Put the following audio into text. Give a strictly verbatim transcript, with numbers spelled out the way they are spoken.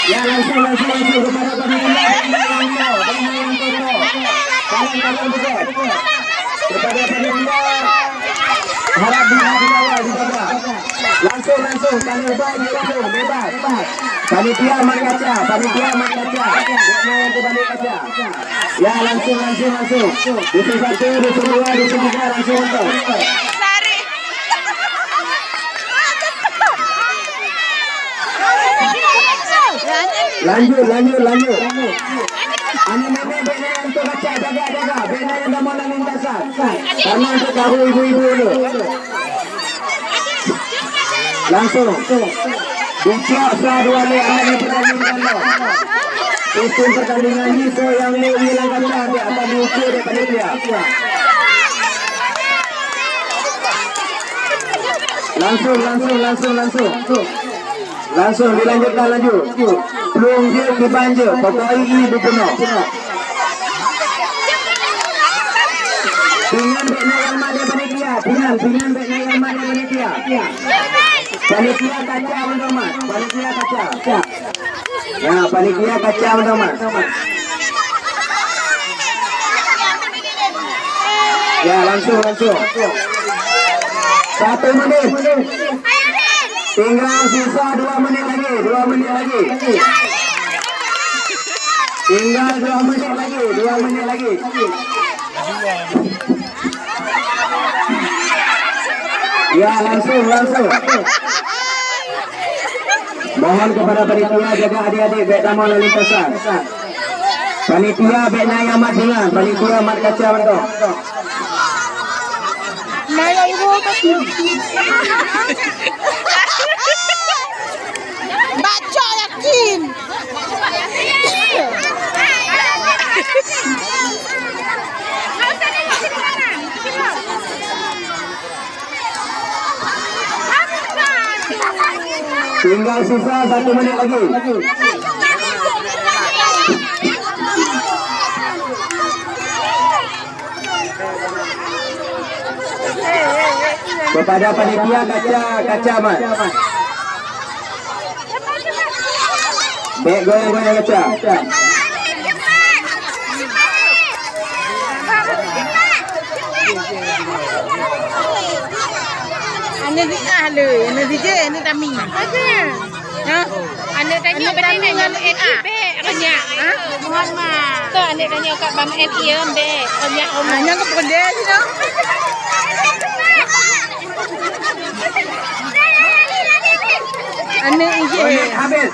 Ya, langsung, langsung, langsung kepada panitia. Bina yang to, bina yang to, to. Tangan, tangan, bukan. Kepada panitia. Harap bina di bawah, di bawah. Langsung, langsung, tangan bawah, langsung, bebas. Panitia mat kaca, panitia mat kaca. Bina yang to balik kaca. Ya, langsung, langsung, langsung. Dusun satu, dusun dua, dusun tiga, langsung, langsung. Lanjut, lanjut, lanjut. Aneuk muda bèk na nyang teuh kaca, jaga, jaga. Bèk na nyang tamong lam lintasan. Karena untuk tahu ibu-ibu tu. Langsung. Dicok sa dua lé aneuk pertandingan nyoe. Sistem pertandingan nyoe, soe nyang lé ilang kaca, dia akan diukur daripada dia. Langsung, langsung, langsung, langsung. Langsung dilanjutkan laju. Plueng jeuet, kiban jeuet, pokok ié beupunoh. Pingan bèk na nyang mat di panitia, pingan, pingan bèk na nyang mat di panitia. Panitia kaca mantong mat, panitia kaca. Ya, panitia kaca mantong mat. Ya, langsung, langsung. Satu menit. Tinggal sisa dua menit lagi, dua menit lagi. Tinggal dua menit lagi, dua menit lagi. Ya, langsung, langsung. Mohon kepada panitia jaga adik-adik bèk tamong lam lintasan. Panitia bèk na nyang mat pingan, panitia mat kaca mantong. Maya ibu kaki. Baca yakin. Tinggal sisa satu menit lagi. Kepada panitia kaca, kaca mat. Bèk goyang-goyang kaca. Aneuk di ah le, aneuk di je, aneuk tami. Ha? Aneuk tanyoe bak N I ngon N I bèk reunyak. Ha? Mohon maaf. Tu aneuk tanyoe kat bak N I bèk reunyak. Ah, nyang ke peudeh sinoe. Aneuk I J. Habis.